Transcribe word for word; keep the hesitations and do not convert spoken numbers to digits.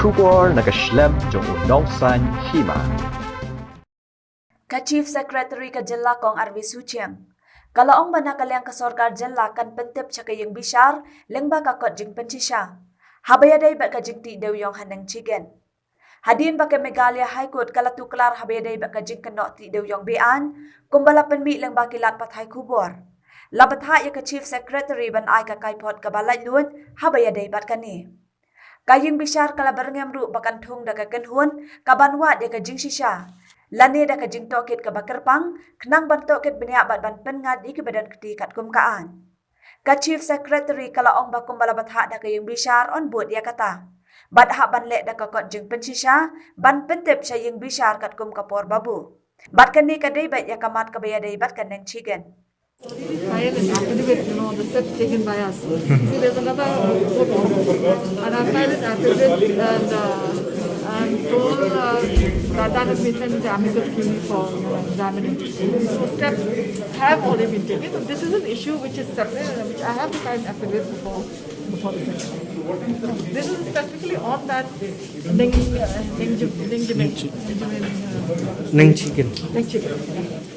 Khubor na ka shlem jong u nongsan hima. Ka Chief Secretary ka jylla Kong R V Suchiang ka la ong ba na ka liang ka sorkar jylla kan pyntip sha ka ïing bishar lyngba ka kot jingpynshisha haba ïadei bad ka jingtih dewiong ha Nengchigen. Hadien ba ka Meghalaya High Court ka la tuklar haba ïadei bad ka jingkynnoh tih dewiong be-aiñ kumba la pynmih lyngba ki lad pathai khubor, la bthah ïa ka Chief Secretary ban ai ka kaiphod kaba laitluid haba ïadei bad kane. Ka ïing bishar ka la byrngem ruh ba kan thung da ka kynhun kaban wad ïa ka jingshisha lane da ka jingtohkit kaba kyrpang khnang ban tohkit bniah bad ban pynngat ïa kiba don kti katkum ka aiñ. Ka Chief Secretary ka la ong ba kumba la bthah da ka ïing bishar yn bud ïa kata bad hap ban leh da ka kot jingpynshisha ban pyntip sha ïing bishar katkum ka por ba buh. Bad kane ka dei beit ïa ka mat kaba ïadei bad ka Nengchigen. File an affidavit, you know, the steps taken by us. See, there's another court order. And I filed an affidavit and, uh, and told uh, that that has been sent to the amicus curiae for, you know, examination. So steps have already been taken. So this is an issue which is separate and which I have to file an affidavit before, before the session. This is specifically on that Neng, uh, Neng, Neng, Neng, Neng, uh, Nengchigen. Nengchigen.